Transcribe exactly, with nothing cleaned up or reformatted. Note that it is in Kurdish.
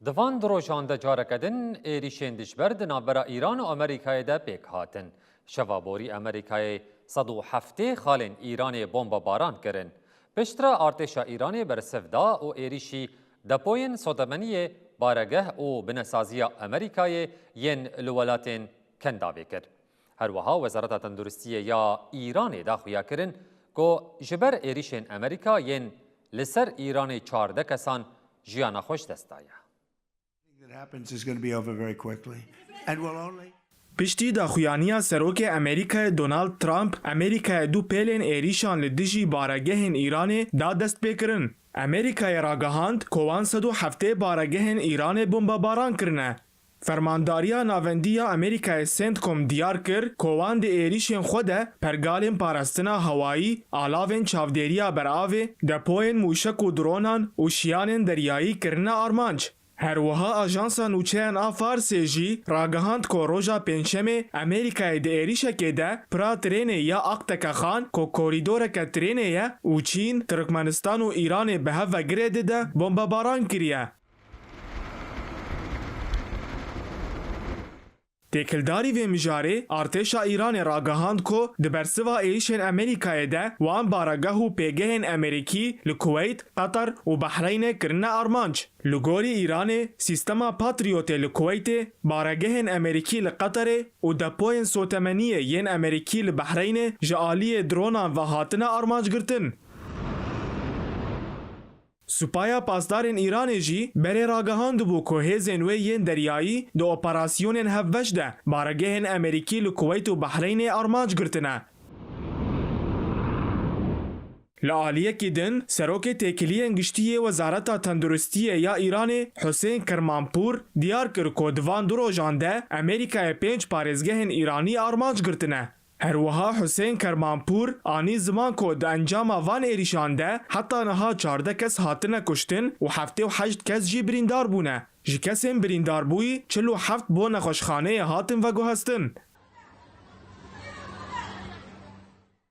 Di van du rojan de careke din êrîşên dijber di navbera Îran û Amerîkayê de pêk hatin. Şeva borî Amerîkayê sed û heftê xalên Îranê bombebaran kirin. Piştre artêşa Îranê bersiv da û êrîşî depoyên sotemeniyê, baregeh û binesaziya Amerîkayê yên li welatên Kendavê kir. Her wiha Wezareta Tenduristiyê ya Îranê daxuya kirin ku ji ber êrîşên Amerîka yên li ser Îranê çardeh kesan jiyana xwe ji dest daye. That happens is going to be over very quickly. And will only Piştî daxuyaniya Serokê Amerîkayê Donald Trump, Amerîkayê du pêlên êrîşan li dijî baregehên Îranê da destpêkirin. Amerîkayê ragihand ku wan sed û heftê baregehên Îranê bombebaran kirine. Fermandariya Navendî ya Amerîkayê CENTCOM diyar kir ku wan di êrîşên xwe de pergalên parastina hewayî, alavên çavdêriya beravê, depoyên mûşek û dronan û şiyanên deryayî kirine armanc. Her wiha Ajansa Nûçeyan a Farsê jî ragihand ku roja Pêncşemê Amerîkayê di êrîşekê de pira trênê ya Aqteke Xan ku korîdoreke trênê ye û Çîn, Tirkmenistan û Îranê bi hev ve girê dide, bombebaran kiriye. Têkildarî vê mijarê, artêşa Îranê ragihand ku di bersiva êrîşên Amerîkayê de wan baregeh û pêgehên Amerîkî li Kuweyt, Qeter û Behreynê kirine armanc. Li gorî Îranê, sîstema Patriotê li Kuweytê, baregehên Amerîkî li Qeterê û depoyên sotemeniyê yên Amerîkî li Behreynê ji aliyê dronan ve hatine armanc girtin. Supaya Pasdarên Îranê jî berê ragihandibû ku hêzên wê yên deryayî di operasyonên hevbeş de baregehên Amerîkî li Kuweyt û Behreynê armanc girtine. Li aliyekî din, Serokê Têkiliyên Giştî yê Wezareta Tenduristiyê ya Îranê Husên Kermanpûr diyar kir ku di van du rojan de Amerîkayê pênc parêzgehên Îranî armanc girtine. Her wiha Husên Kermanpûr anî ziman ku di encama van êrîşan de heta niha çardeh kes hatine kuştin û heftê û heşt kes jî birîndar bûne. Ji kesên birîndarbûyî çil û heft bo nexweşxaneyê hatin veguhestin.